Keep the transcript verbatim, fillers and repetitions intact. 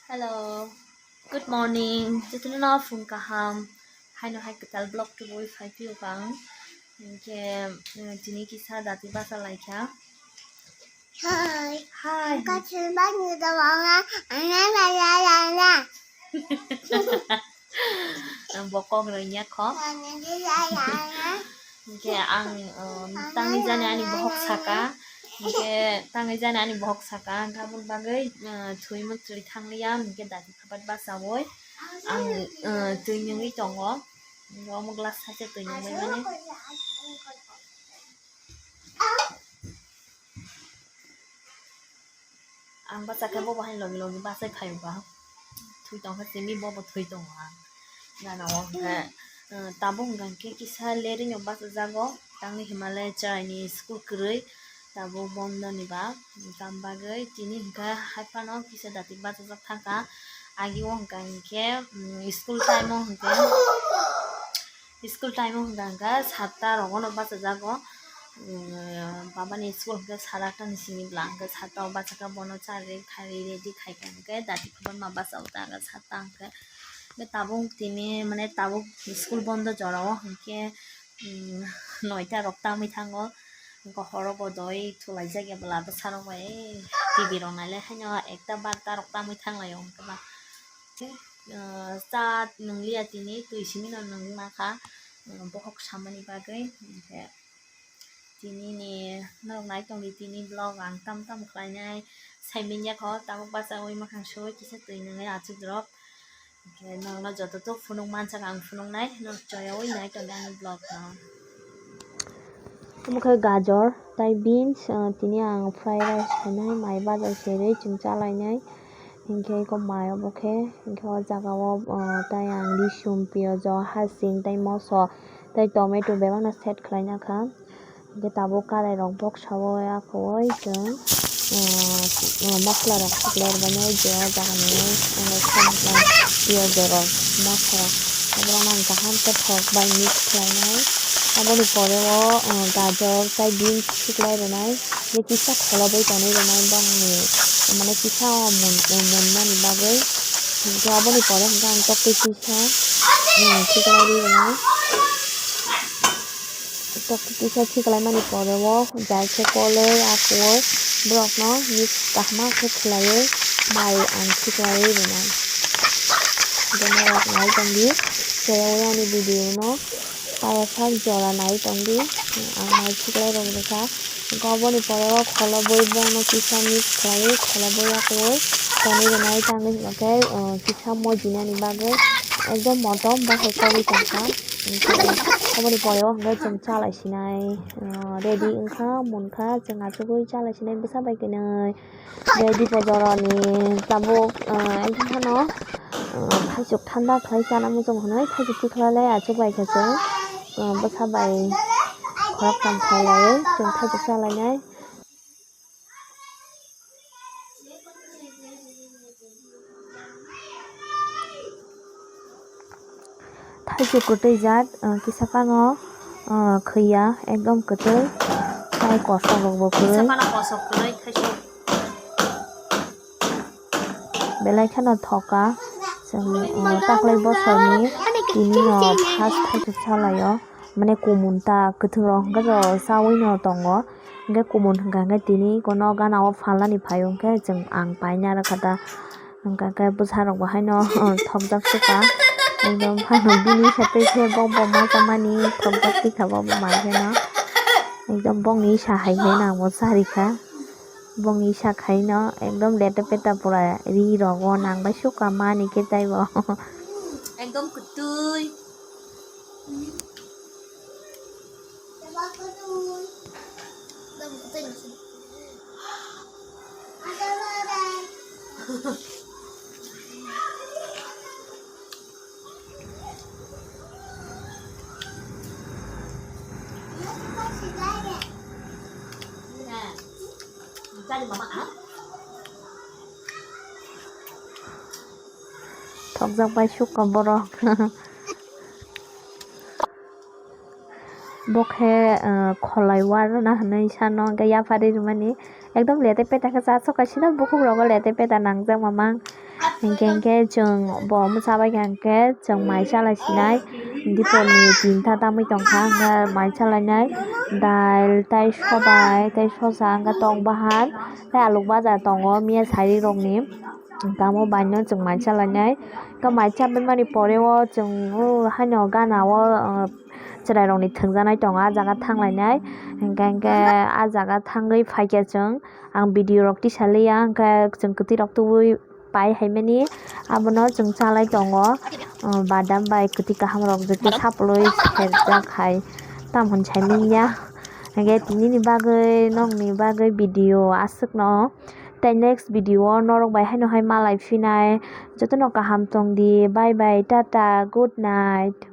Hello, good morning. Jotono no phung kaham. Haino hai kwtal vlog tubui phai phiyok ang. Hinkhe, eh, tini kisa dati bacha laikha. Hi. Hi. Kathir bani da wanga, ana la la la la. Ang bo kok rwnya kho. Ana la la la la. Hinkhe ang, um, tangwi jani ani bohok saka. Hinkhe tangwi jani ani bohok saka. Hinkhe aboni bagwi, uh, thwi mukchwlwi thanglia. Hinkhe dati khabat bachaui ang, uh, twi nungwi tongo. Omo glass hai se twi nungwi mani. Ang bachakhe bobo hai logi logi bachai phaio ba. Thwi tongkha simi bobo thwi tongo ang. Gana o hwnkhe, uh, tabuk hwnkha khe kisa lerino bachajago. Tangwi Himalaya chwraini school kwrwi tabuk bondoni ba. Tam bagwi tini hwnkhe hai phano kisa dati bachajak thangkha. Agi o hwnkha hinkhe, um, school time o hwnkhe School time o hwnkha hwnkha satta rogono bachajago. Um, babani school hwnkhe sara atta ni simi bwla hwnkhe satta o bachakha bono charwi kharwi ready khaikha hwnkhe dati khabar ma bachao ta hwnkhe satta hwnkhe. Hwnkhe tabuk tini mane tabuk school bondo jora o hwnkhe, um, noita rok tamwi thango. Hwnkhe horo bo doi thulaijak ya bwla bwsarok bai T V rok nailai haino ekta barta rok tamwi thanglaio hwnkhe ba. Ah, cha nwngliya tini, twi simi no nwngnakha, ah, bohok samani bagwi. Hinkhe tini ni norok nai tongdi, tini vlog ang tam tam khlainai, saimin ya kho, tabuk bachaui makhang sui kisa twi nwngnai achuk rok. Hinkhe norok no joto tok phunuk mansak ang phunuknai, norok choyaui nai tongdi ani vlog no. Omo khe gajor tai beans, ah, tini ang fried rice khainai, mai bajar serwi chwng chalainai. Hinkhe eko mai obo khe, hinkhe o jaga o, ah, tai ang risum, piyaj, hasing, tai moso, tai tomato bebak no set khlai nakha. Hinkhe tabuk karai rok boksa o ya kho oi chwng, ah, ah, masla rok thik ler bai nai je o jaga ni, ah, piyaj rok, moso rok. Oborok no ang kaham khe thok bai mix khlainai. Aboni pore o, uh, gajor tai beans khiklai rwnai. Tei kisa kholobwi tonwi rwnai bongni, mane kisa o mun-, munmani bagwi. Hinkhe aboni pore hinkhe ang toktwi kisa, um, khiklai rwnai. Toktwi kisa khiklaimani pore o jai khe koloi akwui borokno mix kaham khe khlaiwi mai ang khiklaiwi rwnai. Hinkhe norok nai tongdi, cheyaui ani video no paya sak jora nai tongdi, ang mai khiklai rok rwkha. Hinkhe oboni pore o kholobwi bono kisa mix khlaiwi kholobwi akwui tonwi rwnai, tangwi hwnkhe, uh, kisa mojinani bagwi ekdom motom bahai kogwi tongkha. Hinkhe oboni pore o hwnkhe chwng chalai sinai, uh, ready wngkha, munkha, chwng achugwi chalai sinai bwsa bai kwnwi. Tei dipo jorani tabuk, ah, ekdin phano, ah, thaisuk thanda khlai chana muchung hwnwi thaisuk tikhlai lai achuk bai khe chwng, ah, bwsa bai khoroktham khlai laiwi chwng thaisuk cha lainai. Thaisuk kwtwi jat, ah, kisa phano, ah, khwiya ekdom kwtwi, tai kosom rok bo kwrwi. Kisa phano kosom kwrwi thaisuk. Belai kheno thoka, chwng, ah, taklai bosorni tini no first thaisuk salaio, mane kumun ta kwthwng rok hwnkhe chaui no tongo, hwnkhe kumun hwnkha hwnkhe tini kono gana o phalnani phaio hwnkhe chwng ang paina rwkha ta. Hwnkha khe bwsarok bo haino, oh, thokjak sukha. Ekdom phano bini satwi khe bo bo ma chamani thokjak tikha bo bo mai kheno. Ekdom bongni sa hai khe nangbo charikha. Bongni sa khaino ekdom leta peta pura ri rogo nangbai sukha mani khe taibo. Ekdom kwtwi. Thokjak bai sukha borok. Bo khe, ah, kholai warna hinwi sano hwnkhe yapharwi rwmani. Ekdom lete peta khe cha sok kaisino bukhuk rogo lete peta nangjak mamang. Hinkhe hinkhe chwng bo omo chabai kha hinkhe chwng mai chalai sinai. Dipor ni tinta tamwi tongkha hinkhe mai chalainai. Dal tei sobai tei sosa hinkhe tong bahan tei aluk baja tongo miya sari rokni. Tamo baino chwng mai chalainai. Hinkhe mai chabai mani pore o chwng o haino gana o, uh, chwrairokni thwngjaknai tongo, ah jaga thanglainai. Hinkhe, hinkhe ah jaga thangwi phaikhe chwng, ang video rok tisaliya, hinkhe chwng kwtwirok tubui pai haimani, abono chwng chalai tongo. Umm, badam bai kwtwi kahamrok joto sapului serjak hai, tamo hwn saimanya. Hinkhe tinini bagwi, nokni bagwi video aswkno. Tei next video o norok bai haino hai malai phinai. Jotono kaham tongdi. Bye bye, tata, good night.